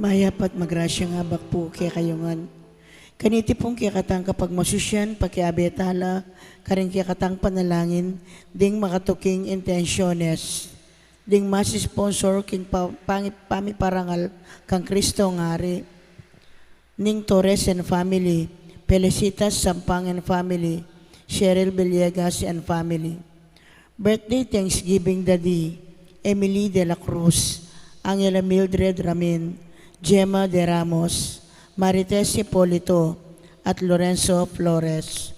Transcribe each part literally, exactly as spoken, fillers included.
Mayap at magrasyang abak pu kekayu ngan. Kaniti pung kekatang kapagmasusyan, pakiabe tala karing kekatang panalangin ding makatuking intensyones ding masi-sponsor king pa-, pangi-, pamiparangal kang Kristong Hari. Ning Torres and family, Felicitas Sampang and family, Cheryl Villegas and family. Birthday Thanksgiving Daddy Emily de la Cruz, Angela Mildred Ramin, Gemma de Ramos, Marites Hipolito, at Lorenzo Flores.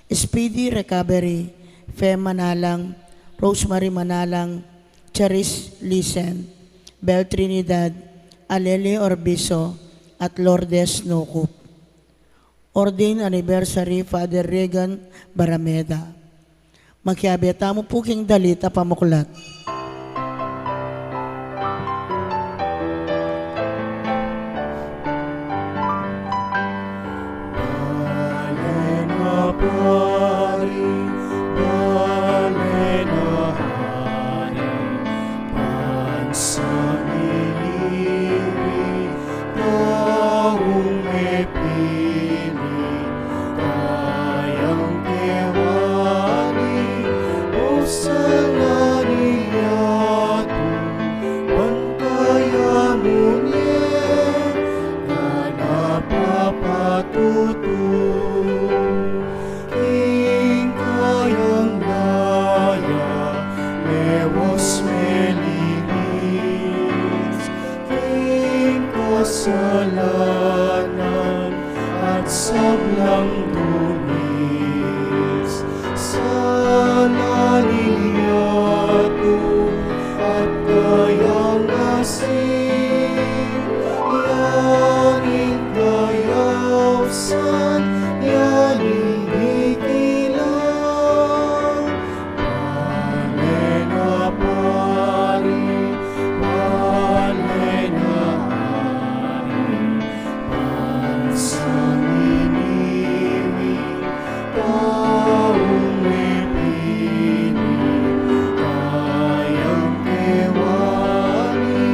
Speedy recovery, Fe Manalang, Rosemary Manalang, Charis Lisen, Bel Trinidad, Aleli Orbiso, at Lourdes Nucup. Ordain anniversary, Father Regan Barameda. Makiabe tamu pu king dalit a pamuklat. Balen a pari, balen a hari, bansa miniwi, taung mepili, kayang kewali, o salani yatu, bantaya mu ne, nganapa patutu. King kayang daya, mewas melinis, king kasalanan at sablang dungis. Salani yatu at kayang asin, yaning kayausan, yaning dikilan. Balen a pari, balen a hari, bansa miniwi, taung mepili, kayang kewali,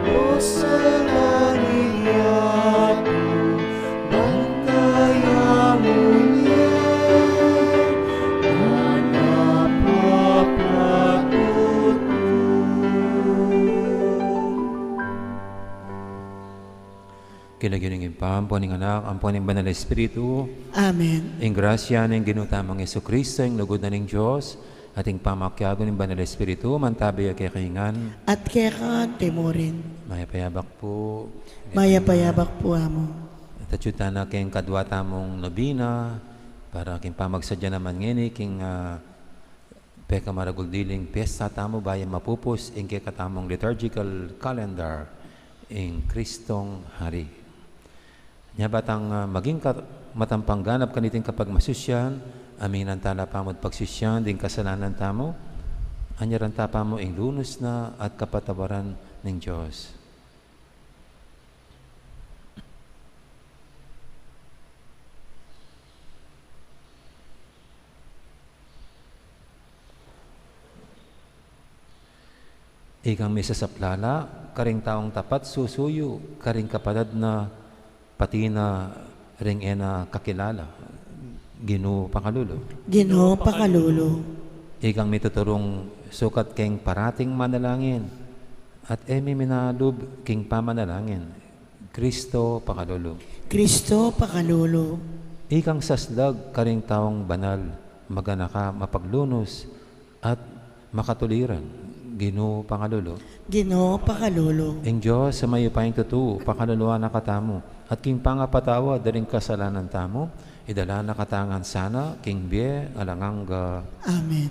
o salani yatu, bantaya mu ne, nganapa patutu. King lagyu ning Ibpa, ampo ning Anak, ampo ning Banal Espiritu. Amen. Ing grasya ning Ginu tamung Jesucristo, ing lugud na ning Dios, at ing pamakiabe ning Banal Espiritu, mantabi ya kekayu ngan. At keka mu rin. Mayap a abak pu. Mayap a abak pu, Among. Tatsu tana king kadwa tamung nobena, para king pamagsadya naman ngeni king, ah, pekamaragul diling piesta tamu bayu mapupus ing kekatamung liturgical calendar, ing Kristong Hari. Nya ba tang, ah, maging ka-, matampang ganap kaniting kapagmasusyan, aminan tala pamu at pagsusyan ding kasalanan tamu, anyaran ta pamu ing lunus na at kapatawaran ning Dios. Ikang misasaplala karing taung tapat, susuyu karing kapatad na, pati na ring e na kakilala. Ginu, pakalulu. Ginu, pakalulu. Ikang mituturung sukat king parating manalangin at e miminalub king pamanalangin. Kristo, pakalulu. Kristo, pakalulu. Ikang saslag karing taung banal, maganaka, mapaglunus, at makatuliran. Ginu, pakalulu. Ginu, pakalulu. Ing Dios a mayupayang tutu, pakaluluan na katamu, at king pangapatawad da ring kasalanan tamu, idala na katamu ngan sana king bie alang angga. Amen.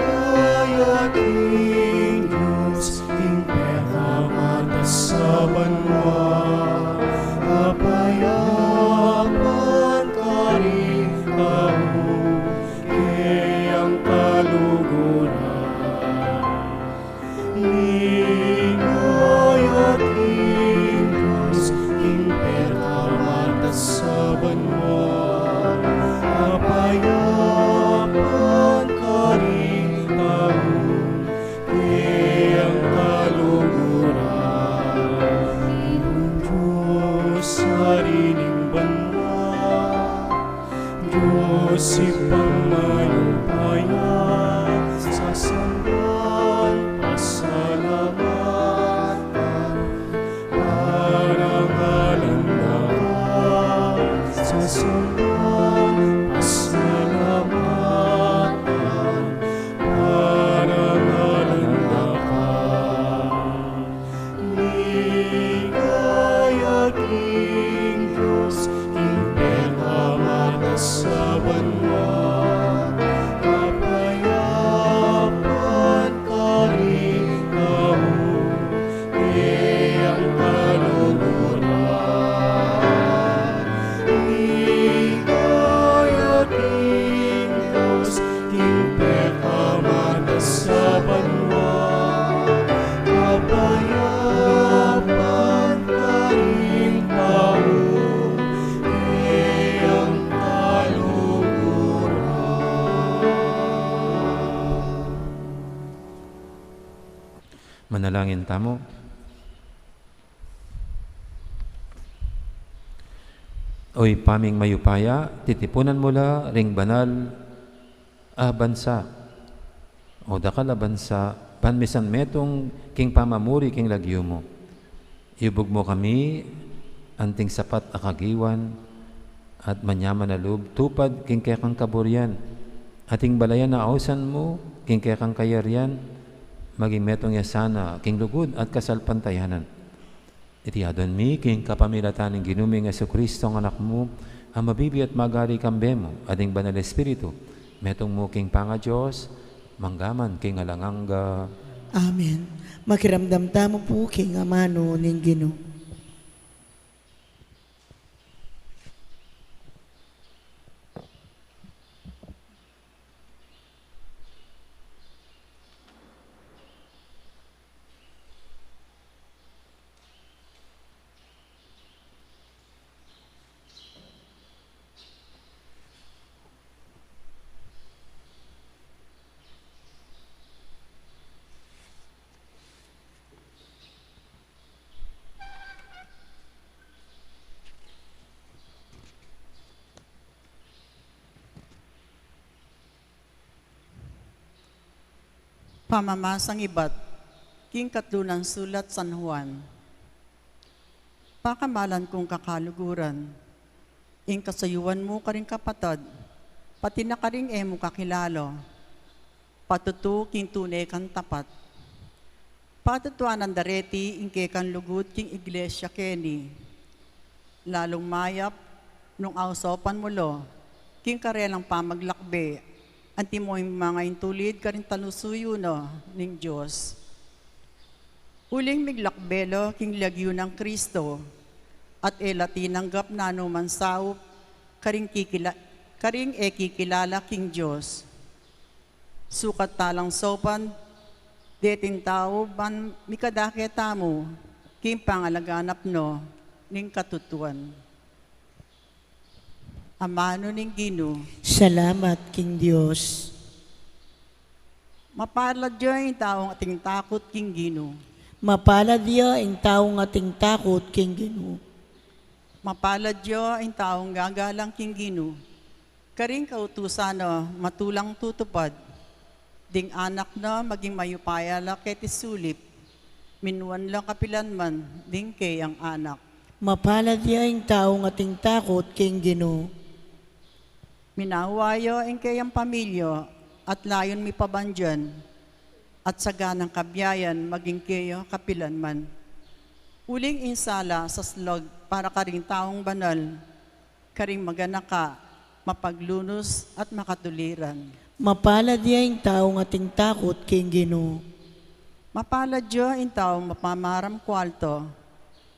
Ligaya king Dios, king pekamatas a banua, kapayapan karing tau kayang kaluguran. Ligaya king Dios, king pekamatas a banua, Manalangin tamu. O Ibpa ming mayupaya, titipunan mu la ring banal a bansa, o dakal a bansa, ban misan metung king pamamuri king lagyu mu. Iubug mu kami anting sapat a kagiwan at manyaman a lub tupad king kekang kaburian, at ing balayan a ausan mu king kekang kayarian, maging metung ya sana king lugud at kasalpantayanan. Iti adwan mi king kapamilatan ning Ginu ming Jesucristo, ang Anak mu, a mabibie at magari kambe mu at ning Banal Espiritu, metung mu king pangaDios, mangga man king alang angga. Amen. Makiramdam tamu pu king amanu ning Ginu. Pamamasang ibat king katlu nang sulat San Juan. Pakamalan kung kakaluguran, ing kasayuan mu karing kapatad, pati na karing e mu kakilala, patutu king tune kang tapat. Patutuanan da reti ing kekang lugud king iglesia keni. Lalung mayap nung ausopan mu lo king karelang pamaglakbe, antimo ing manga intulid karing talusuyu na ning Dios. Uling miglakbe lo king lagyu nang Kristo, at e la tinanggap nanuman saup karing kikila-, karing e kikilala king Dios. Sukat talang saupan deting tau ban mikadake tamu king pangalaganap no ning katutuan. Amanu ning Ginu. Salamat king Dios. Mapalad ya ing taung ating takut king Ginu. Mapalad ya ing taung ating takut king Ginu. Mapalad ya ing taung gagalang king Ginu. Karing kautusan na matulang tutupad, ding anak na maging mayupaya la keti sulip, minuan la kapilanman ding keyang anak. Mapalad ya ing taung ating takut king Ginu. Minauwa ya ing keyang pamilya at layun mipabandian, at saganang kabiayan maging keya kapilanman. Uling ing sala saslag para karing taung banal, karing maganaka, mapaglunus, at makatuliran. Mapalad ya ing taung ating takut king Ginu. Mapalad ya ing taung mapamaram kualta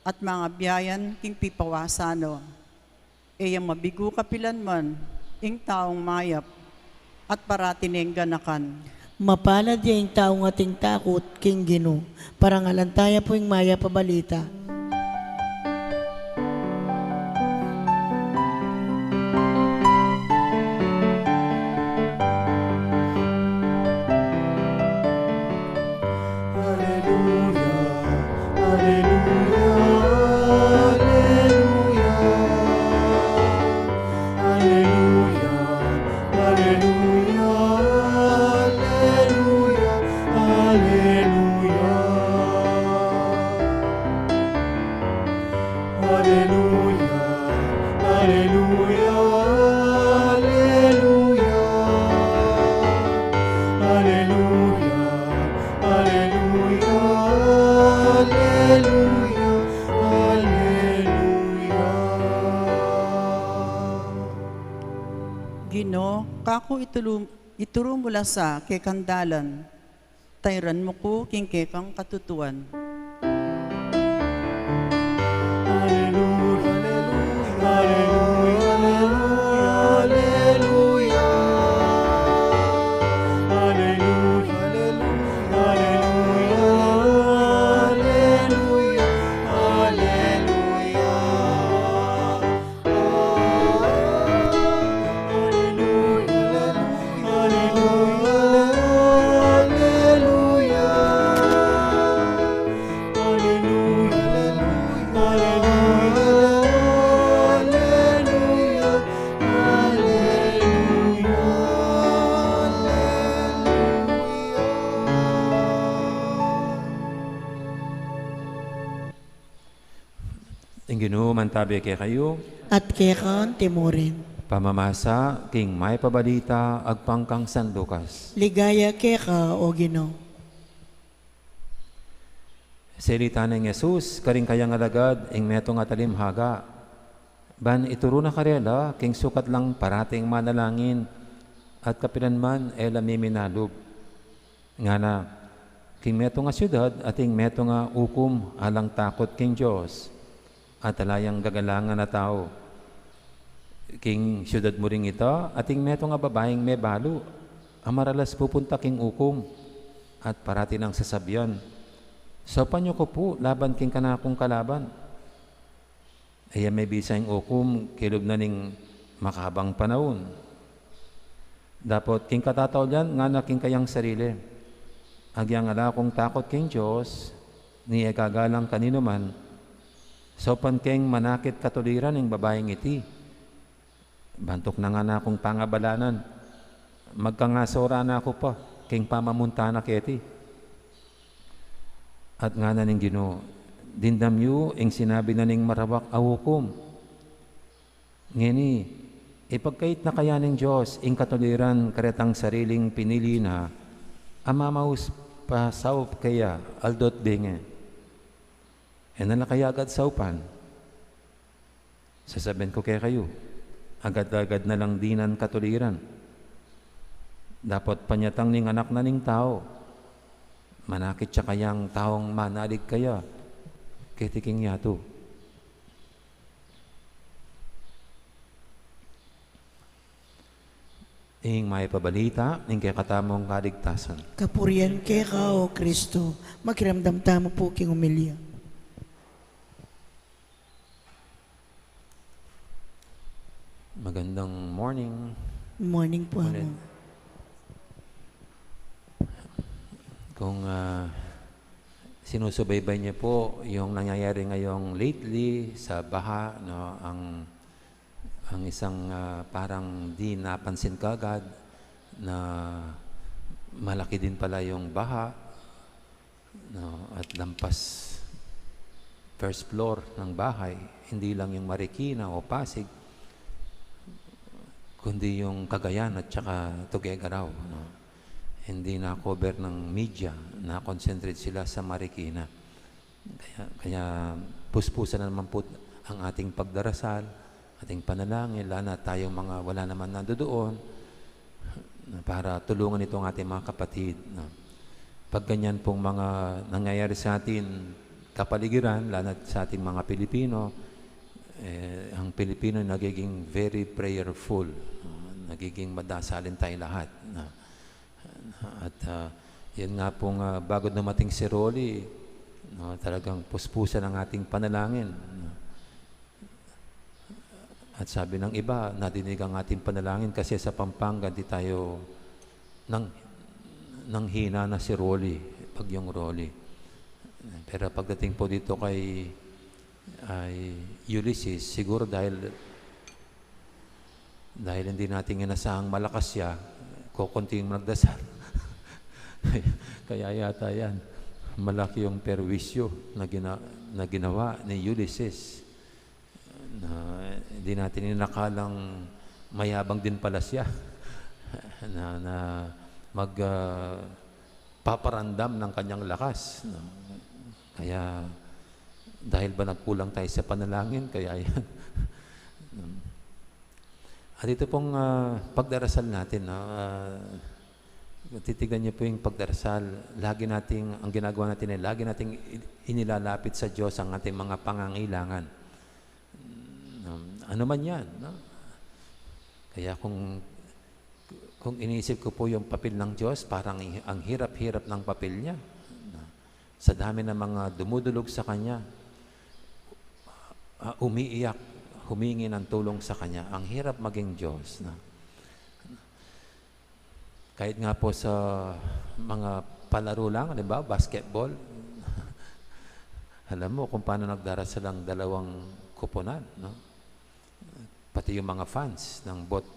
at mangabiayan king pipawasan na. E yang mabigu kapilanman ing taung mayap at parati neng ganakan. Mapalad ya ing taung ating takut king Ginu. Parangalan taya pu ing mayap a balita. Aleluya, aleluya, aleluya. Aleluya, aleluya, aleluya, aleluya. Aleluya, aleluya, aleluya. Aleluya, aleluya, aleluya, aleluya. Ginu, kaku itulu, ituru mu la sa kekang dalan, tairan mu ku king kekang katutuan. Aleluya, aleluya, aleluya, aleluya. Aleluya, aleluya, aleluya, aleluya, aleluya. Aleluya, aleluya, aleluya, aleluya. Aleluya, aleluya, aleluya, aleluya, aleluya. Ing Ginu mantabe kekayu. At keka antimurin. Pamamasa king Mayap a Balita agpang kang San Lucas. Ligaya keka, O Ginu. Selita neng Jesus karing kayang alagad ing metung a talimhaga, ban ituru na karela king sukat lang parating manalangin at kapilan man e la miminalub. Ngana, king metung a siudad ating metung a ukum alang takut king Dios, at ala yang gagalangan a tau. King siudad mu ring ita, ating metung a babaing mebalu a maralas pupunta king ukum, at parati nang sasabian, "Saupan yu ku pu laban king kanakung kalaban." E ya mebisa ing ukum kilub na ning makabang panaun. Dapot king katataulian, ngana king kayang sarili, "Agyang ala kung takut king Dios, ni e gagalang kaninuman, saupan keng manakit katuliran ing babaing iti. Bantuk na ngana kung pangabalanan, magkangasora na ku pa king pamamunta na keti." At ngana ning Ginu, "Dimdam yu ing sinabi na ning marawak a ukum. Ngeni, ipagkait na kaya ning Dios ing katuliran karetang sariling pinili na, a mamaus pasaup keya aldo't binge? E na la kaya agad saupan? Sasabian ku kekayu, agad-agad na lang dinan katuliran. Dapot panyatang ning Anak na ning Tau, manakit ya kayang taung manalig kaya keti king yatu." Ing Mayap a Balita ning kekatamung kaligtasan. Kapurian keka, O Kristu. Makiramdam tamu pu king omilya. Magandang morning. Morning pu, ulit, Amo. Kung, ah, sinusubaybay niyo po yung nangyayari ngayong lately sa baha, no, ang, ang isang, ah, parang di napansin kaagad na malaki din pala yung baha, no, at lampas first floor ng bahay, hindi lang yung Marikina o Pasig, kundi yung Cagayan at saka Tuguegarao, no? Hindi na-cover ng media, na-concentrate sila sa Marikina. Kaya, kaya puspusan na naman po ang ating pagdarasal, ating panalangin, lalo na tayong mga wala naman nandoon, para tulungan itong ating mga kapatid, no? Pag ganyan pong mga nangyayari sa ating kapaligiran, lalo na sa ating mga Pilipino, eh, ang Pilipino nagiging very prayerful, no? Nagiging madasalin tayo lahat, no? At, ah, yan nga pong, ah, bago dumating si Rolly, no, talagang puspusan ang ating panalangin, no? At sabi ng iba, nadinig ang ating panalangin kasi sa Pampanga, di tayo nang, nanghina na si Rolly, Bagyong Rolly. Pero pagdating po dito kay, ay, Ulysses, siguro dahil, dahil hindi natin inasahang malakas siya, kukunti yung nagdasal. Kaya yata yan, malaki yung perwisyo na gina-, na ginawa ni Ulysses. Na hindi natin inakalang mayabang din pala siya na, na mag, ah, paparandam ng kanyang lakas, no? Kaya, dahil ba nagkulang tayo sa panalangin? Kaya yan. At ito pong, ah, pagdarasal natin, no? Ah, titignan niyo po yung pagdarasal. Lagi nating, ang ginagawa natin ay lagi nating i-, inilalapit sa Diyos ang ating mga pangangailangan. Um, ano man yan, no? Kaya kung, kung inisip ko po yung papel ng Diyos, parang i-, ang hirap-hirap ng papel niya, no? Sa dami ng mga dumudulog sa kanya, ah, umiiyak, humingi ng tulong sa kanya. Ang hirap maging Diyos, no? Kahit nga po sa mga palaro lang, halimbawa, basketball, Alam mo kung paano nagdarasal ang dalawang koponan, no? Pati yung mga fans ng both,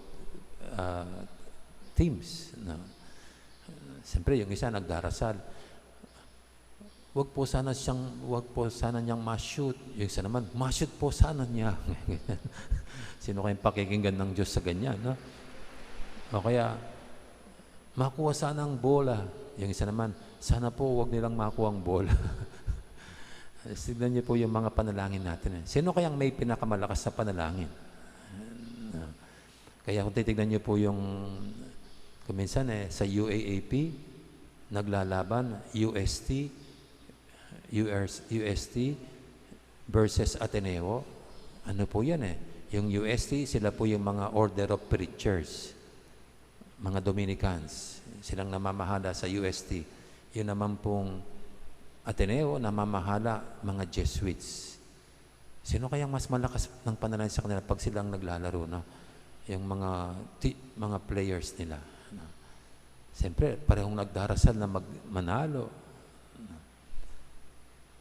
ah, teams, no? Siyempre, yung isa nagdarasal, "Wag po sana siyang, wag po sana niyang ma-shoot." Yung isa naman, "Ma-shoot po sana niya." Sino kayang pakikinggan ng Diyos sa ganyan, no? O kaya, "Makuha sana ang bola." Yung isa naman, "Sana po wag nilang makuha ang bola." Tignan niyo po yung mga panalangin natin, eh. Sino kayang may pinakamalakas na panalangin? Kaya kung titignan niyo po yung, kung minsan, eh, sa U A A P, naglalaban, U S T, U S, U S T versus Ateneo. Ano po yan, eh? Yung U S T, sila po yung mga Order of Preachers, mga Dominicans. Silang namamahala sa U S T. Yun naman pong Ateneo, namamahala, mga Jesuits. Sino kayang mas malakas ng panalangin sa kanila pag silang naglalaro, no? Yung mga ti-, mga players nila, no? Siyempre, parehong nagdarasal na mag-, manalo, no?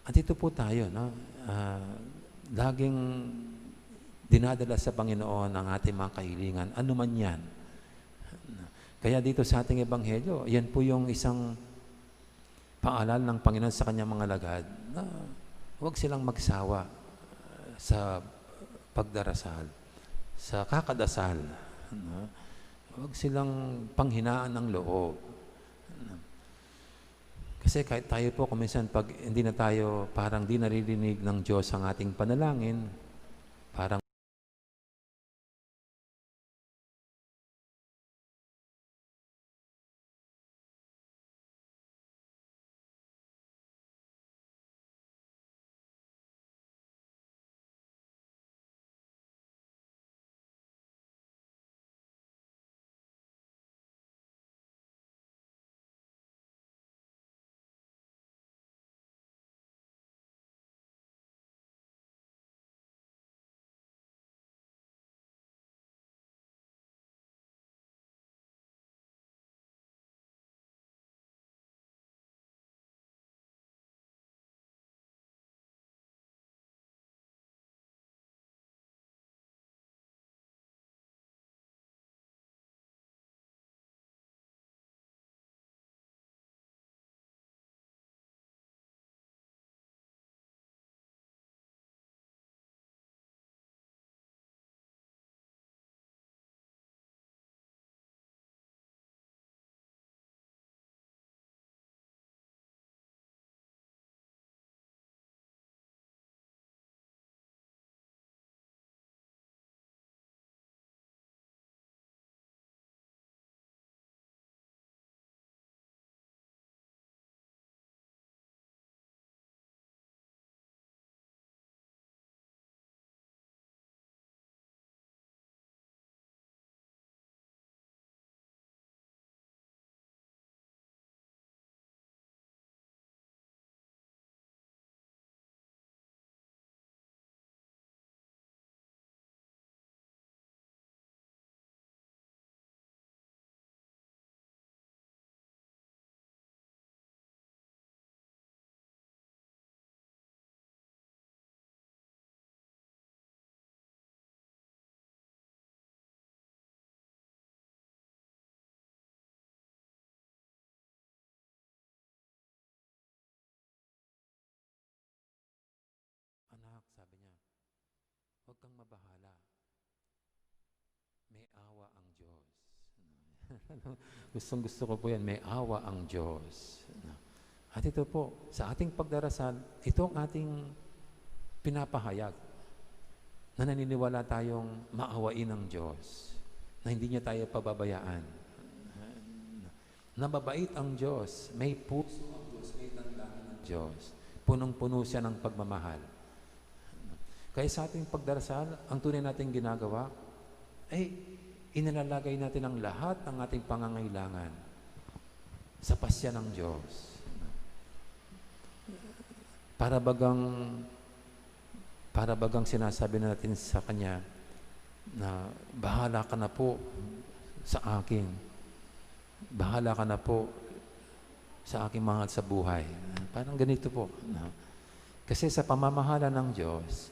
Andito po tayo, no? Ah, laging dinadala sa Panginoon ang ating mga kahilingan, ano man yan. Kaya dito sa ating ebanghelyo, yan po yung isang paalala ng Panginoon sa kanyang mga alagad na huwag silang magsawa sa pagdarasal, sa kakadasal, no? Huwag silang panghinaan ng loob. Kasi kahit tayo po, kung minsan pag hindi na tayo, parang di naririnig ng Diyos ang ating panalangin, parang Anak, sabi niya, "Huwag kang mabahala. May awa ang Diyos." Gustong-gusto ko po yan, "May awa ang Diyos." At ito po, sa ating pagdarasal, ito ang ating pinapahayag na naniniwala tayong maawain ng Diyos, na hindi niya tayo pababayaan. Nababait ang Diyos, may puso ang Diyos, may damdamin ang Diyos. Punong-puno siya ng pagmamahal. Kaya sa ating pagdarasal, ang tunay nating ginagawa ay inilalagay natin ang lahat ng ating pangangailangan sa pasya ng Diyos. Para bagang, para bagang sinasabi na natin sa Kanya na, "Bahala ka na po sa akin. Bahala ka na po sa aking mahal sa buhay." Parang ganito po, no? Kasi sa pamamahala ng Diyos,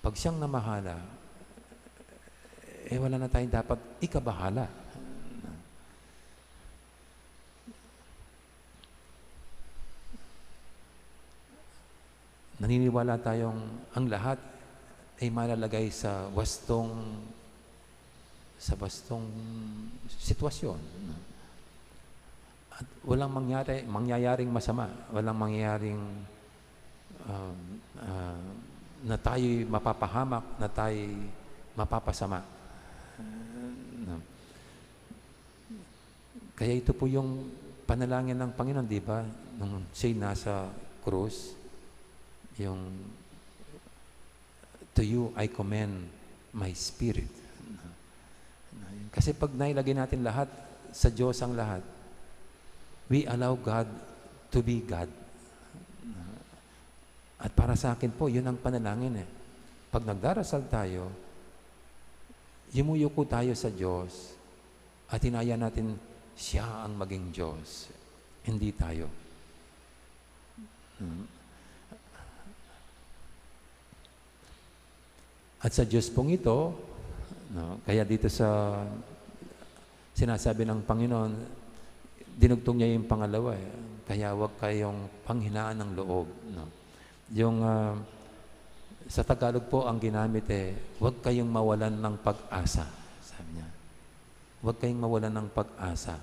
pag siyang namahala, eh, wala na tayong dapat ikabahala. Naniniwala tayong ang lahat ay malalagay sa wastong, sa wastong sitwasyon. At walang mangyari, mangyayaring masama, walang mangyayaring, um, ah, na tayo'y mapapahamak, na tayo'y mapapasama. No? Kaya ito po yung panalangin ng Panginoon, di ba? Nung siya'y nasa krus, yung, "To you I commend my spirit." Kasi pag nailagay natin lahat sa Diyos ang lahat, we allow God to be God. At para sa akin po, yun ang panalangin eh. Pag nagdarasal tayo, yumuyuko tayo sa Diyos at hinayaan natin siya ang maging Diyos, hindi tayo. Hmm. At sa Diyos pong ito, no, kaya dito sa sinasabi ng Panginoon, dinugtong niya yung pangalawa eh. Kaya huwag kayong panghinaan ng loob. No? Yung ah, sa Tagalog po ang ginamit eh, "Huwag kayong mawalan ng pag-asa." Sabi niya, "Huwag kayong mawalan ng pag-asa."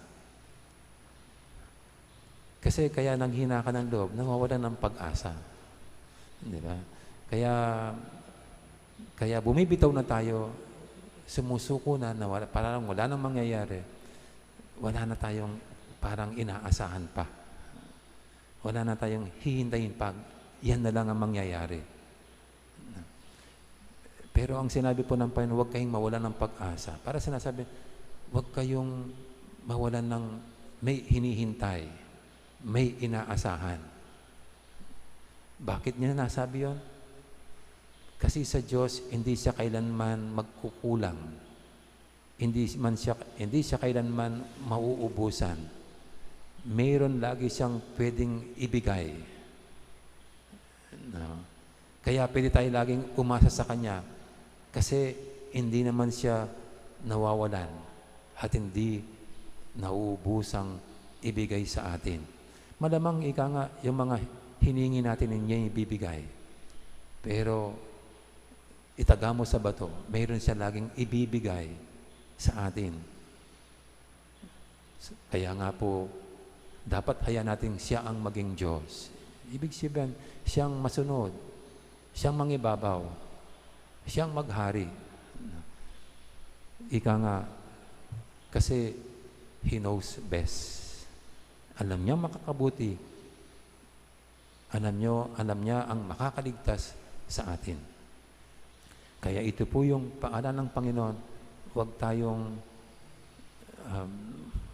Kasi kaya nanghina ka ng loob, nawawalan ng pag-asa. Di ba? Kaya, kaya bumibitaw na tayo, sumusuko na, na wala, parang wala nang mangyayari. Wala na tayong parang inaasahan pa. Wala na tayong hihintayin pa. Yan na lang ang mangyayari. Pero ang sinabi po ng Panginoon, "Huwag kayong mawalan ng pag-asa." Para sinasabi, "Huwag kayong mawalan ng may hinihintay, may inaasahan." Bakit niya nasabi yon? Kasi sa Diyos, hindi siya kailanman magkukulang. Hindi man siya, hindi siya kailanman mauubusan. Mayroon lagi siyang pwedeng ibigay. No? Kaya pwede tayo laging umasa sa Kanya kasi hindi naman siya nawawalan at hindi nauubusang ibigay sa atin. Malamang, ika nga, yung mga hiningi natin, hindi niya ibibigay. Pero itaga mo sa bato, mayroon siya laging ibibigay sa atin. Kaya nga po, dapat hayaan natin siya ang maging Diyos. Ibig sabihin, siyang masunod, siyang mangibabaw, siyang maghari. Ika nga, kasi He knows best. Alam niya makakabuti. Alam niyo, alam niya ang makakaligtas sa atin. Kaya ito po yung paalala ng Panginoon, huwag tayong, um,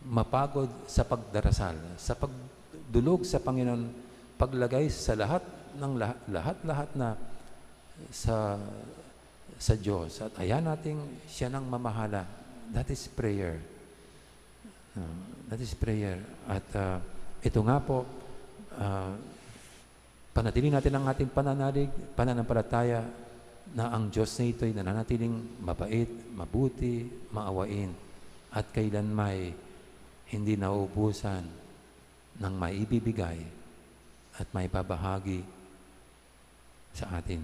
mapagod sa pagdarasal, sa pagdulog sa Panginoon, paglagay sa lahat ng lah-, lahat-lahat na sa, sa Diyos. At hayaan nating siya nang mamahala. That is prayer. Ah, that is prayer. At, ah, ito nga po, ah, panatili natin ang ating pananalig, pananampalataya na ang Diyos na ito ay nananatiling mabait, mabuti, maawain, at kailanmay hindi nauubusan ng maibibigay at maibabahagi sa atin.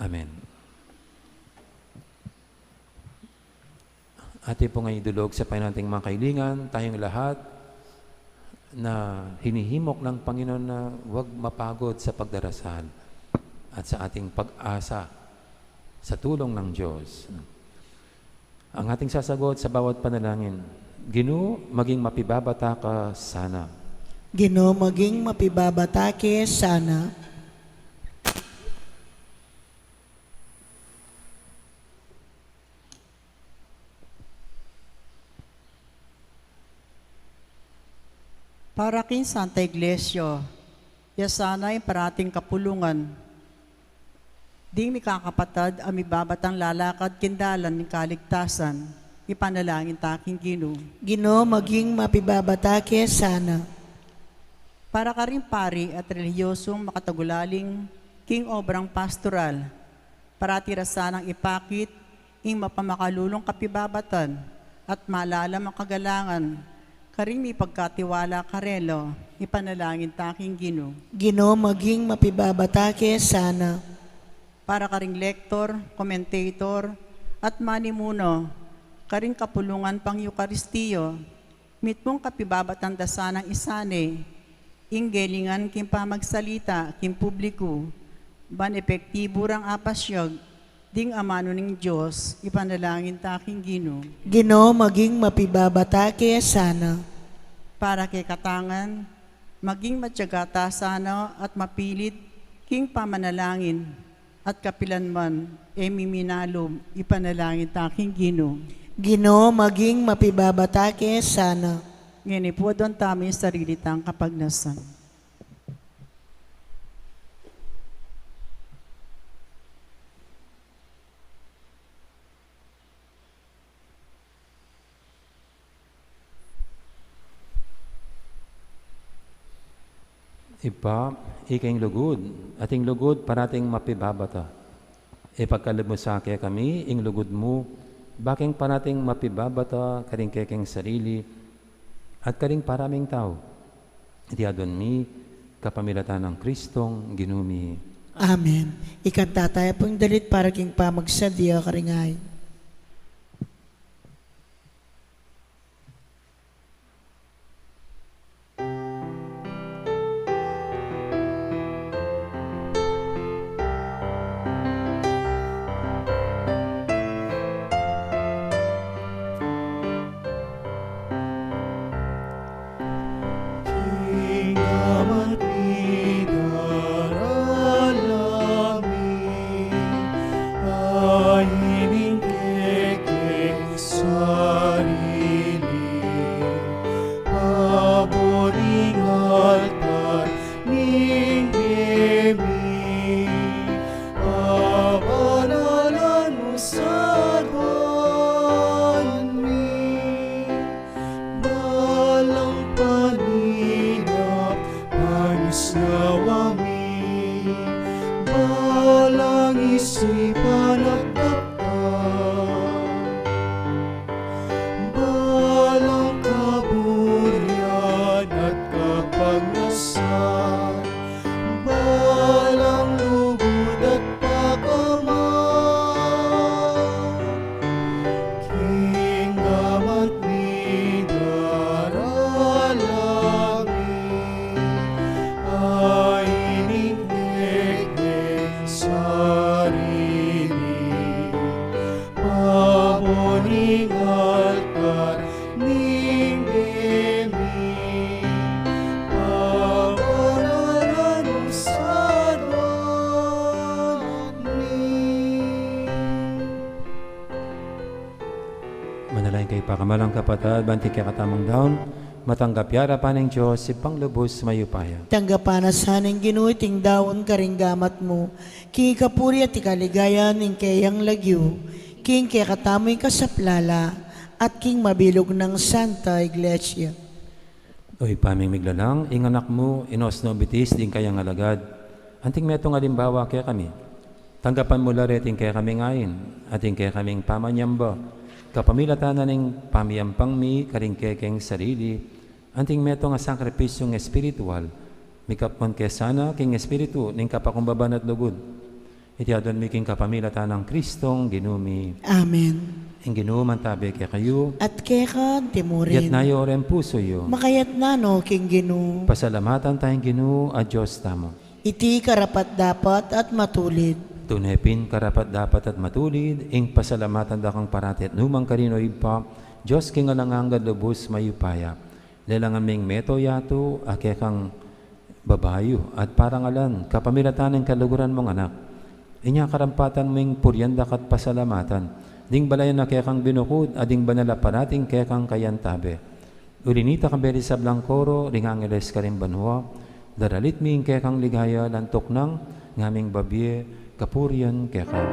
Amen. Atin pong idulog sa Panginoon ating mga kaibigan, tayong lahat na hinihimok ng Panginoon na huwag mapagod sa pagdarasal at sa ating pag-asa sa tulong ng Diyos. Ang ating sasagot sa bawat panalangin, Ginu, maging mapibabata ka sana. Ginu, maging mapibabata ke sana. Para king Santa Iglesia, ya sana ing parating kapulungan ding mikakapatad a mibabatang lalakad king dalan ning kaligtasan. Ipanalangin ta king Ginu. Ginu, maging mapibabata ke sana. Para karing pari at relihiyosong makatagulaling king obrang pastoral, parati ra sanang ipakit ing mapamakalulung kapibabatan at malalam a kagalangan karing mipagkatiwala karela. Ipanalangin ta king Ginu. Ginu, maging mapibabata ke sana. Para karing lektor, komentator, at manimuno karing kapulungan pang-Eukaristiya, mitmung kapibabatan da sanang isane ing gelingan king pamagsalita king publiku, ban epektibu rang apasyag ding amanu ning Dios. Ipanalangin ta king Ginu. Ginu, maging mapibabata ke sana. Para kekatang ngan, maging matiyaga ta sana at mapilit king pamanalangin, at kapilan man e mi minalub. Ipanalangin ta king Ginu. Ginu, maging mapibabata ke sana. Ngeni pu, adwan tamu king sarili tang kapagnasan. Ibpa, ika ing lugud, at ing lugud parating mapibabata. Ipagkalub mu sa kekami ing lugud mu, ba king parating mapibabata karing kekeng sarili at karing para ming tau. Iti adwan mi kapamilatan nang Kristong Ginu mi. Amen. Ikanta taya pu ing dalit para king pamagsadya karing ain. King Ama at Anak at Espiritu Santo, sarili, paboring altar ning mie mi, pabanalan mu sa adwan mi, balang paninap, pangisnawa mi, balang isipan at daptan, balang kaburian at kapagnasan, balang lugud at pakamal. King Ama at Anak at Espiritu Santo, sarili, paboring altar ning mie mi, pabanalan mu sa adwan mi. Manalangin kayu, pakamalan kung kapatad, ban ing kekatamung daun matanggap ya arapan ning Dios, Ibpang lubus mayupaya. Tanggapan na sa ning Ginu iting daun karing gamat mu, king ikapuri at ikaligaya ning keyang lagyu, king kekatamung ikasaplala at king mabilug nang Santa Iglesia. O Ibpa ming miglalang, ing Anak mu, inos no bitis ding kayang alagad, anting metung alimbawa kekami. Tanggapan mu la reting kekaming ain, at ing kekaming pamanyamba, kapamilatan na ning pamiyampang mi karing kekeng sarili, anting metung a sakripisyung espiritual, mikapman ke sana king espiritu ning kapakumbaban at lugud. Iti adwan mi king kapamilatan nang Kristong Ginu mi. Amen. Ing Ginu mantabe kekayu. At keka antimurin. Itas yu reng pusu yu. Makatas na no king Ginu. Pasalamatan taya ing Ginu a Dios tamu. Iti karapat-dapat at matulid. Tune pin karapat-dapat at matulid ing pasalamatan da kang parati at nukarin man, O Ibpa, Dios king alang angga, lubus mayupaya. Lelangan ming metung yatu a kekang babayu at parangalan kapamilatan ning kaluguran mung Anak. Inya karampatan ming purian da ka at pasalamatan ding balayan a kekang binukud at ding banal a parating kekang kayantabe. Uli nita, kambe ding sablang koro ring angeles karing banua, daralit mi ing kekang ligaya, lantuk nang ngaming babie kapurian keka.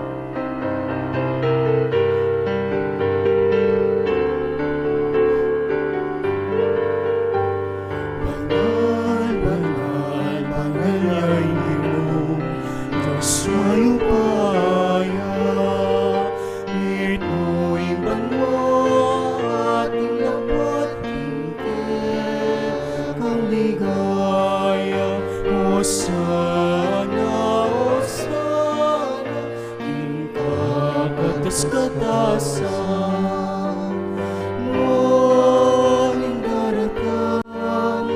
ligaya. Hosana, Hosana, king kakatas-katasan. Nuan ing daratang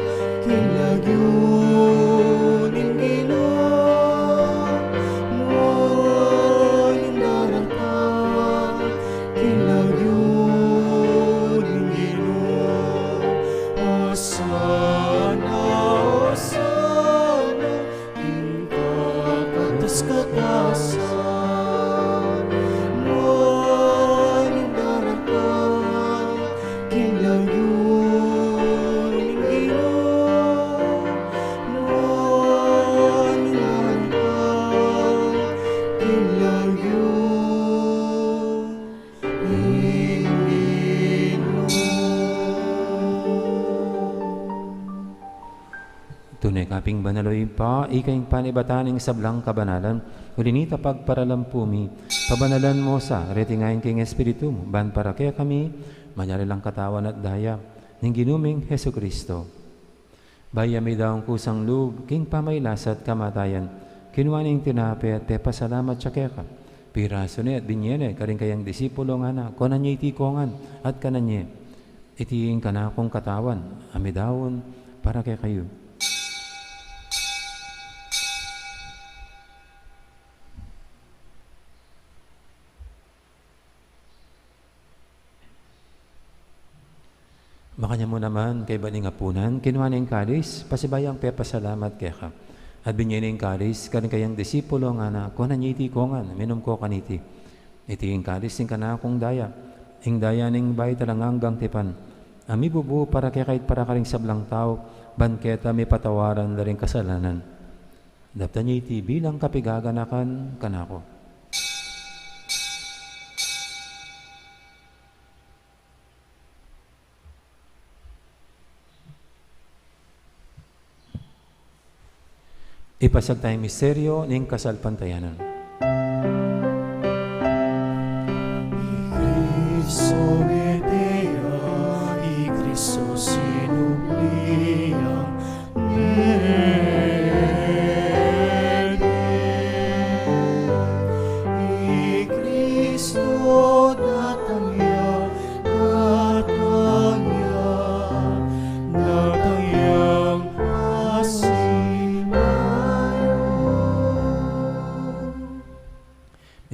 king lagyu ning Ginu, nuan ing daratang king lagyu ning Ginu. Hosana, Hosana, king kakatas-katasan. Nuan ing daratang king lagyu ning Ginu, nuan ing daratang king lagyu ning Ginu. Tune ka pin banal, o Ibpa, ika ing panibatan ning sablang kabanalan. Uli na nita, pagparalampu mi, pabanalan mu sa reti ngan king Espiritu mu, ban para kekami manyari lang katawan at daya ning Ginu ming Jesucristo. Bayu ya midaun kusang lub king pamagkasakit at kamatayan, kinua ne ing tinape at pepasalamat ya keka. Pirasu ne at binie ne karing kayang disipulo, ngana, kunan ye iti kongan at kanan ye. Iti ing kanakung katawan a midaun para kekayu. Makanyan mu naman, kaybat ning apunan, kinua ne ing kalis, pasibayu yang pepasalamat keka. At binie ne ing kalis karing kayang disipulo, ngana, kunan ye iti kongan, minum ko kaniti. Iti ing kalis ning kanakung daya, ing daya ning bayu at alang anggang tipan, a mibubu para kekayu at para karing sablang tau, ban keta mipatawaran la ring kasalanan. Daptan ye iti bilang kapaganakan kanaku. Ipasiag taya ing misteryu ning kasalpantayanan. I Kristo mete ya, i Kristo sinubli yang mete. I Kristo datang ya, datang ya, datang yang pasibayu.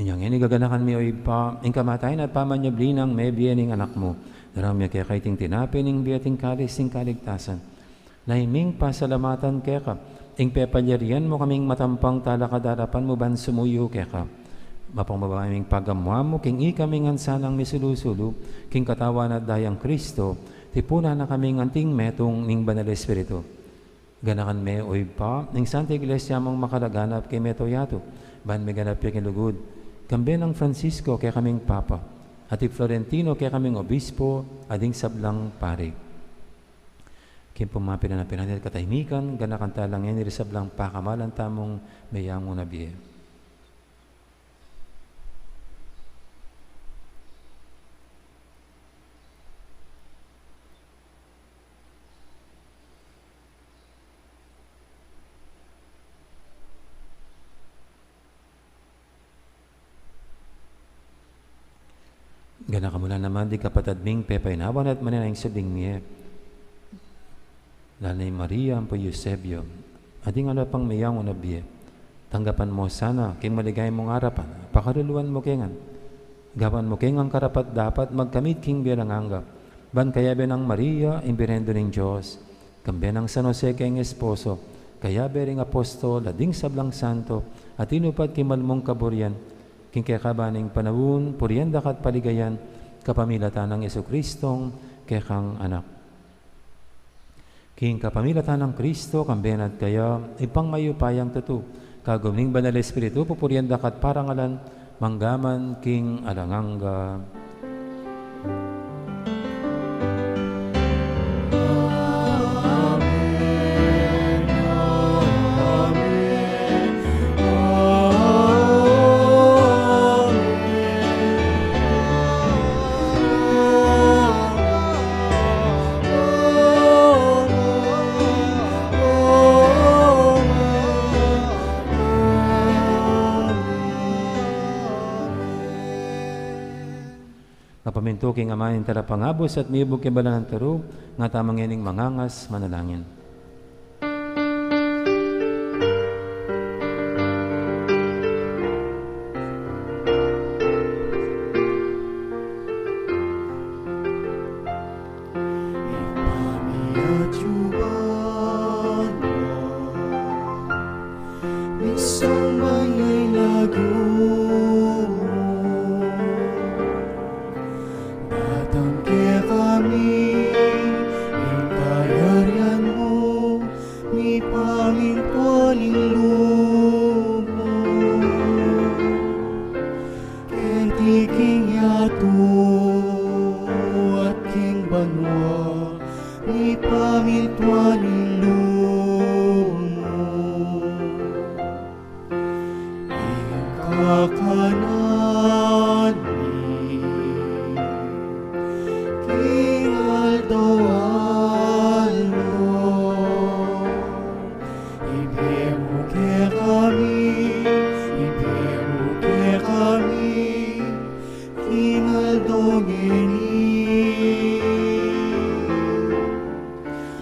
Inya ngeni gaganakan mi, o Ibpa, ing kamatayan at pamanyubli nang mebie ning Anak mu. Daraun mi keka iting tinape ning bie at ing kalis ning kaligtasan. Lalu ming pasalamatan keka ing pepalyarian mu kaming matampang talakad king arapan mu ban sumuyu keka. Mapagpakumbaba ming pagamuan mu king ikami ngan sanang misulu-sulu king katawan at dayang Kristo, tipunan na kaming anting metung ning Banal Espiritu. Ganakan me, o Ibpa, ing Santa Iglesia mung makalaganap king mabilug a yatu, ban miganap ya king lugud, kambe nang Francisco kekaming Papa, at i Florentino kekaming Obispo, at ding sablang pari. King pamapilan a pinanit katahimikan, ganakan tala ngeni ring sablang pakamalan tamung meyangu na bie. Ganakan mu la naman ding kapatad ming pepainawan at manenaya king subling mie. Lalu na i Maria ampo i Eusebio, at ding ala pang meyangu na bie. Tanggapan mu sana king maligaya mung arapan, pakaluluan mu ke ngan. Gawan mu ke ngan karapat-dapat magkamit king bie alang angga. Ban kayabe nang Maria, ing Birhen ning Dios, kambe nang San Jose kayang esposo, kayabe ring apostol, at ding sablang santo a tinupad king mal mung kaburian, king kekaban ning panaun, purian da ka at paligayan, kapamilatan nang Jesucristong kekang Anak. King kapamilatan nang Kristo, kambe na at kaya, Ibpang mayupayang tutu, kagum ning Banal Espiritu, pupurian da ka at parangalan, mangga man king alang angga. Mintuking Ama ning Talapangabus at mibug king banal nang turu, ngatamu ngening mangangas manalangin. Ipamiatyuban mu, misan man ing lagyu mu, datang kekami ing kayarian mu, mipamintuan ing lub mu. Keti king yatu at king banua, mipamintuan ing lub mu. Ing kakanan mi king aldo-aldo, ibie mu kekami, ibie mu kekami, king aldo ngeni.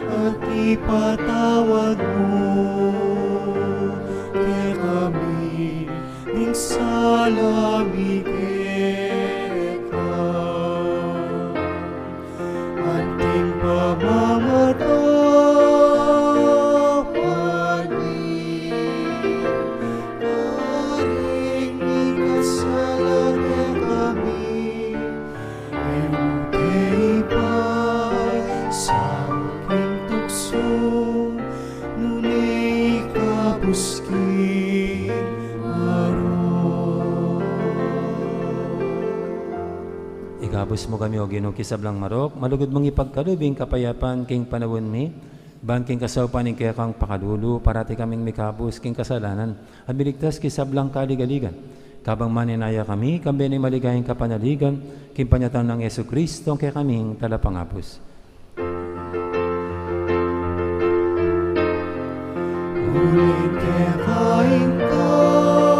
At ipatawad mu kekami ing sala mi keka, anting pamamatawad mi karing mikasala kekami. E mu ke ipaisaul king tuksu, nune ikabus king marok. Ikabus mu kami, O Ginu, king sablang marok, malugud mung ipagkalub ing kapayapan king panaun mi, ban king kasaupan ning kekang pakalulu, parati kaming mikabus king kasalanan, at miligtas king sablang kaligaligan. Kabang manenaya kami, kambe ning maligayang kapanaligan, king panyatang nang Jesucristo, ing kekaming Talapangabus. Uling keka ing kayarian,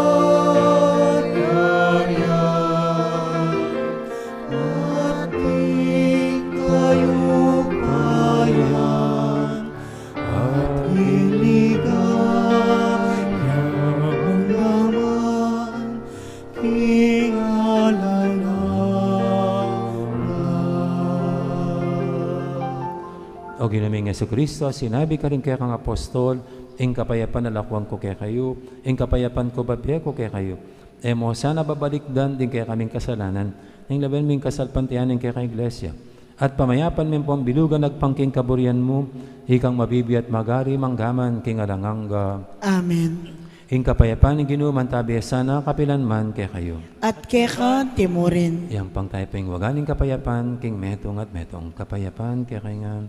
at ing kayupayan, at ing ligaya mangga man king alang angga. O Ginu ming Jesucristo, sinabi karing kekang apostol, ing kapayapan lakuan ku kekayu, ing kapayapan ku bibie ku kekayu. E mu sana babalikdan ding kekaming kasalanan, nune lawen mu ing kasalpantayanan ning kekang Iglesia. At pamayapan me ampong bilugan agpang king kaburian mu, ikang mabibie at magari mangga man king alang angga. Amen. Ing kapayapan ning Ginu mantabi sana kapilan man kekayu. At keka anti mu rin. Iyampang tamu pu ing waga ning kapayapan king metung at metung. Kapayapan kekayu ngan.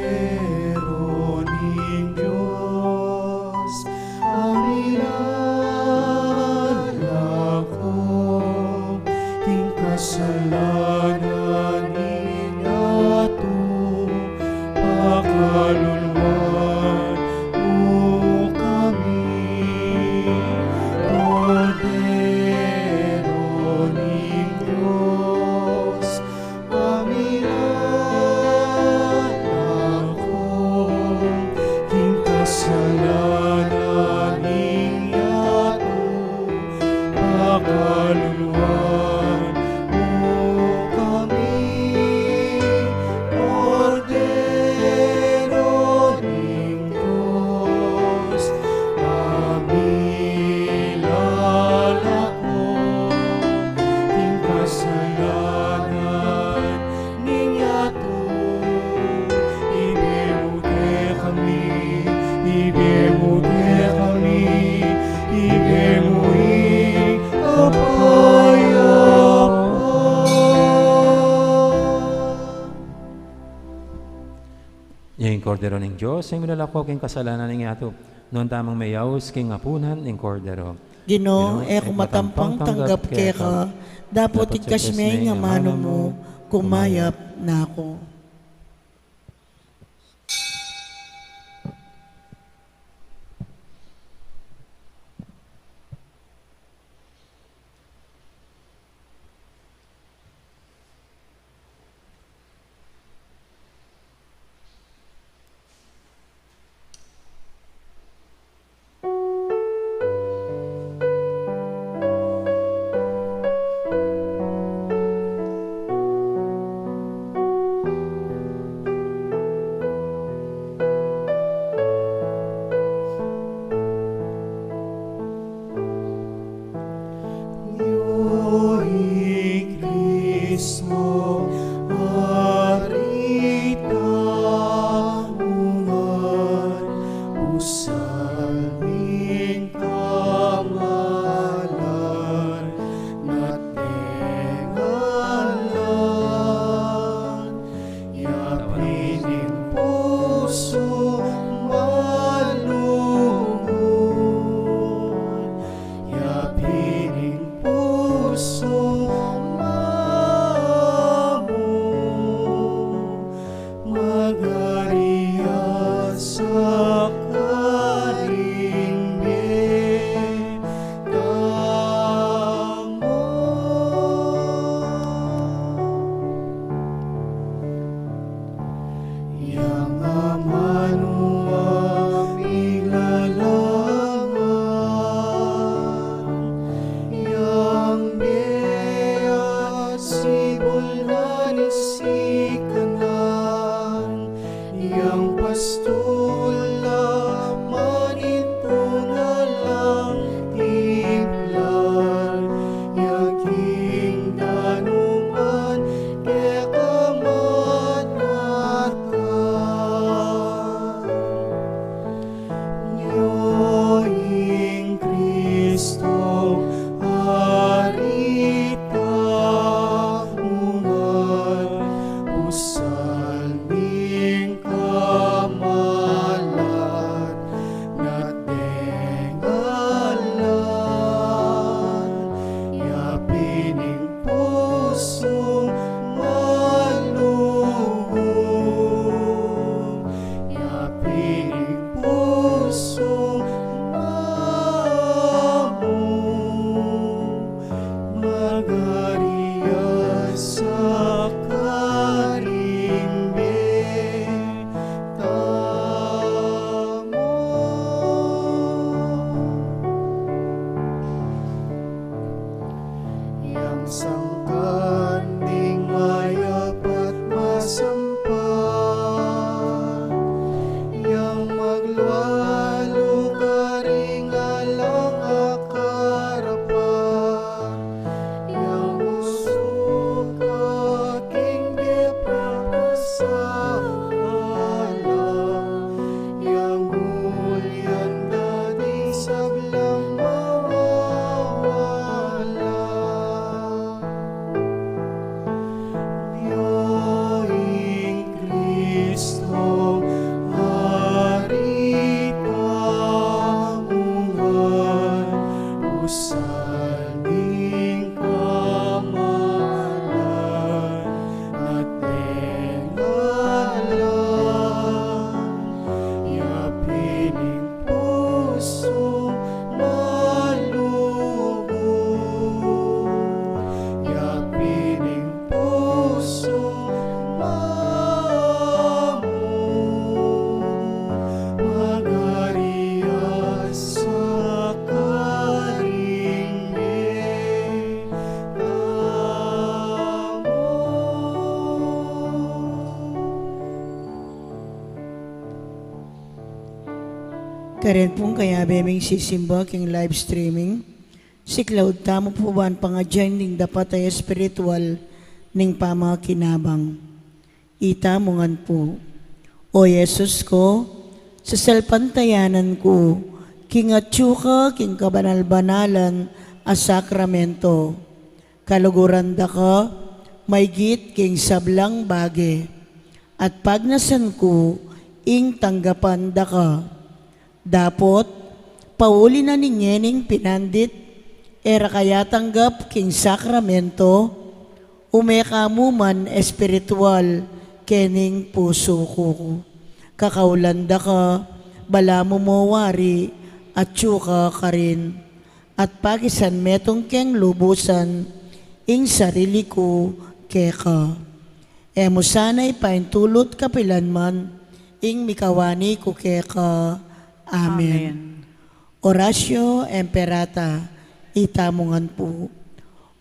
Kordero ning Dios, a milalako king kasalanan ning yatu, pakaluluan mu kami. Kordero ning Dios, a milalako king kasalanan ning yatu, pakaluluan mu kami. Kordero ning Dios, a milalako king kasalanan ning yatu, ibie mu kekami, ibie mu kekami, ibie mu ing kapaya Kordero ning Dios, a milalako king kasalanan ning yatu. Nuan tamung meyaus king apunan ning Kordero. Ginu, e ku matampang tanggap keka, dapot igkas me ing amanu mu, kumayap na ku. Ing Kristo, Ari tamu ngan, usal ning kamalan, na tengalan, yapin ing pusung malugud, yapin ing pusung mamu, magari ya sa karing mie tamu. Yang amanu a milalangan, yang mie a sibul na ning sikanan, yang pastul a manitu na lang timplan, ya king danuman keka manatkan. Nyo ing Kristo, Ari tamu ngan, usal ning kamalan, na tengalan, yapin ing pusung malugud, yapin ing pusung mamu, magari ya sa karing mie tamu. Yang sangkan ding mayap at masampat, yang maglualu karing alang a karapat, yang usuka king pepapasala, yang ulian da ding sablang mawawala. Nyo ing Kristo, Ari tamu ngan, usal ning kamalan, na tengalan, yapin ing pusung malugud, yapin ing pusung mamu, magari ya sa karing mie tamu. Karin pung kayabe ming sisimba king live streaming, siklaud tamu pu ban pangadyan ding dapat a espiritual ning pamakinabang. Itamu ngan pu. O Jesus ku, sasalpantayanan ku king atyu ka king kabanal-banalan a sakramento. Kaluguran da ka maygit king sablang bage, at pagnasan ku ing tanggapan da ka. Dapot, pauli na ning ngening pinandit, e ra ka ya tanggap king sakramento, ume ka mu man espiritual kening pusu ku. Kakaulan da ka, balamu mo wari, atyu ka karin, at pakisan metung keng lubusan ing sarili ku keka. E mu sana ipaintulut kapilan man ing mikawani ku keka. Amen. Amen. Oratio Imperata, itamu ngan pu.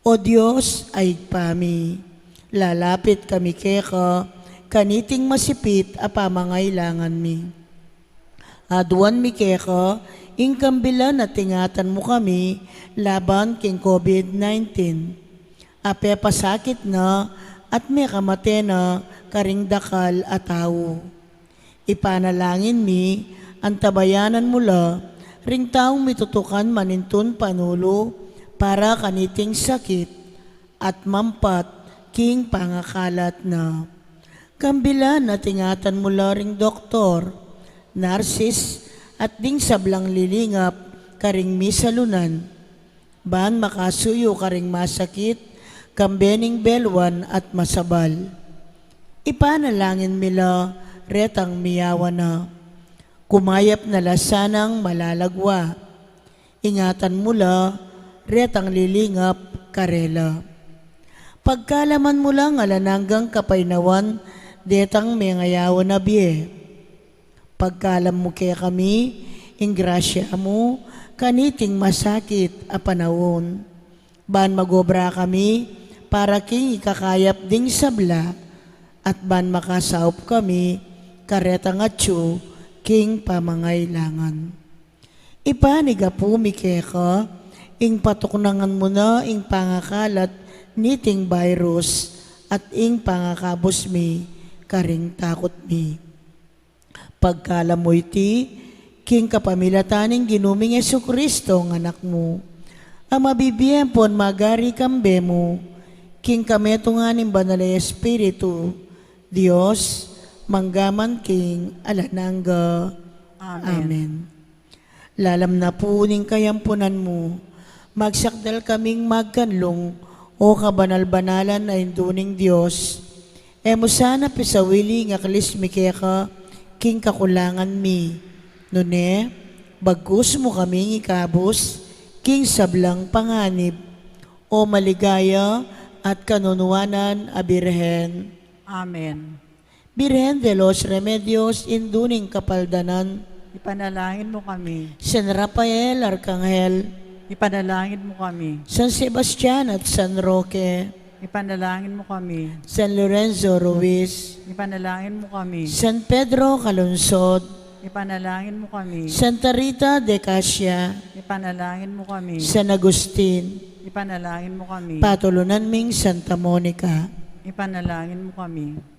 O Dios a Ibpa mi, lalapit kami keka kaniting masipit a pamangailangan mi. Aduan mi keka ing kambilan a ingatan mu kami laban king COVID nineteen, a pepasakit na at mekamate na karing dakal a tau. Ipanalangin mi, antabayanan mu la ring taung mitutukan manintun panulu para kaniting sakit at mampat king pangakalat na. Kambilan at ingatan mu la ring doktor, narsis, at ding sablang lilingap karing misalunan, ban makasuyu karing masakit, kambe ning beluan at masabal. Ipanalangin mi la retang miyawan na. Kumayap na la sanang malalagwa. Ingatan mu la retang lilingap karela. Pagkalaman mu lang alang anggang kapaynawan detang mengayawan a bie. Pagkalam mu kekami ing grasya mu kaniting masakit a panaun, ban magobra kami para king ikakayap ding sabla, at ban makasaup kami karetang atyu king pamangailangan. Ipanigapu mi keka ing patuknangan mu na ing pangakalat niting virus at ing pangakabus mi karing takut mi. Pagkalam mu iti king kapamilatan ning Ginu ming Jesucristo, ing Anak mu, a mabibie ampon magari kambe mu, king kametungan ning Banal a Espiritu, Dios, mangga man king alang angga. Amen. Amen. Lalam na pu ning kayampunan mu, magsakdal kaming magkanlung, o kabanal-banalan a Indu ning Dios. E mu sana pisawili ing aklis mi keka king kakulangan mi. Nune, bagkus mu kaming ikabus king sablang panganib, o maligaya at kanunuanan a Birhen. Amen. Birhen de los Remedios, Indu ning Kapaldanan, ipanalangin mu kami. San Rafael Arkanghel, ipanalangin mu kami. San Sebastian at San Roque, ipanalangin mu kami. San Lorenzo Ruiz, ipanalangin mu kami. San Pedro Calungsod, ipanalangin mu kami. Santa Rita de Casia, ipanalangin mu kami. San Agustin, ipanalangin mu kami. Patulunan ming Santa Monica, ipanalangin mu kami.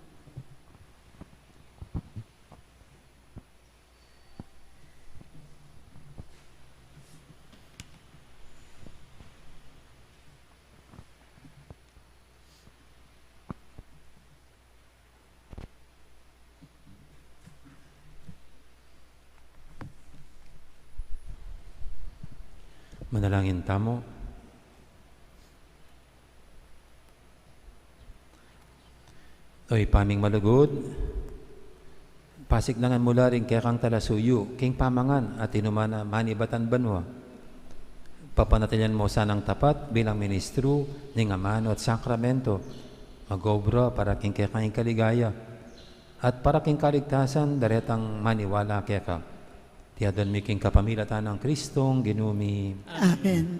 Manalangin tamu. O Ibpa ming malugud, pasiknangan mu la ring kekang talasuyu king pamangan at inuman a manibatan banua. Papanatilian mu sanang tapat bilang ministru ning amanu at sakramento, mag-obra para king kekang ikaligaya at para king kaligtasan daretang maniwala keka. Iti aduan mi king kapamilatan nang Kristong Ginu mi. Amen.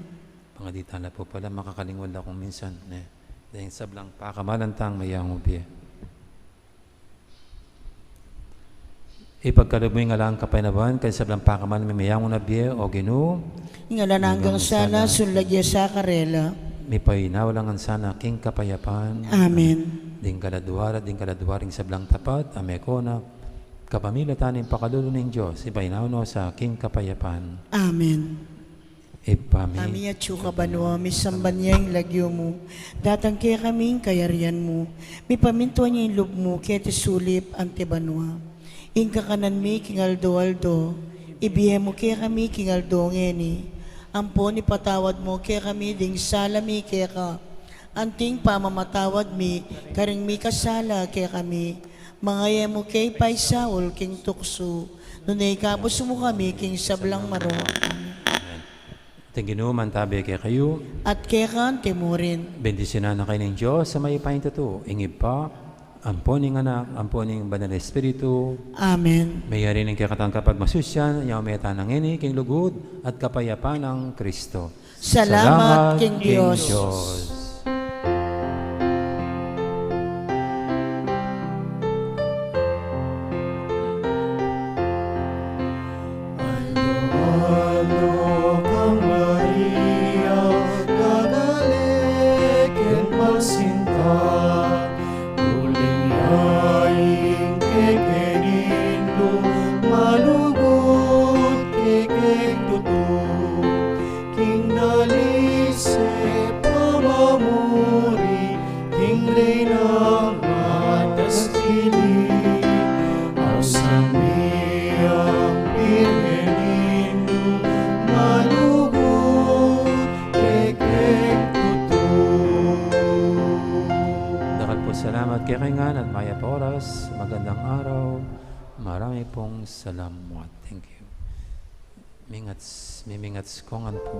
Pangadi tala pu pala, makakalingwan la kung minsan, ne. Deng sablang pakamalan tang mayang ubie. Ipagkalub mu ing alang kapaynawan keng sablang pakamalan mi mayang ubie, o Ginu. Ing alang anggang sana, sana, sunlag ya sa karela. Mipainawa la ngan sana king kapayapan. Amen. Ding kaladua, ding kaladua ring sablang tapat, a meko na, kapamilatan ning pakalulu ning Dios, ipainawa no sa king kapayapan. Amen. Ibpa mi, Ibpa mi, atsu ka banua, misamban ya ing lagyu mu. Datang kekami ing kayarian mu. Mipamintuan ya ing lub mu, keti sulip anti banua. Ing kakanan mi king aldo-aldo, ibie mu kekami king aldo ngeni. Ampon ipatawad mu kekami ding sala mi keka, anting pamamatawad mi karing mikasala kekami. Manga e mu ke paisaul king tuksu, nune ikabus mu kami king sablang marok. Amen. Ing Ginu mantabi kekayu. At keka mu rin. Bendisyunan na kayu ning Dios a mayupaya tutu, ing Ibpa, ampo ning Anak, ampo ning Banal Espiritu. Amen. Mayari ning kekatang kapagmasusyan, yabe tana ngeni king lugud at kapayapan nang Kristo. Salamat king Dios. Aldo-aldo kang Maria, gagale ken magsinta, uling yaing keke ning Indu, malugud kekeng tutu, king dalis e pamamuri, king Reynang mataskili, ausan mi ing Birhen Indu, malugud kekeng tutu. Dakal pung salamat kekayu ngan at mayap a oras. Magandang araw. Marami pong salamat. Thank you. Mingats, mimingats ko ngan po.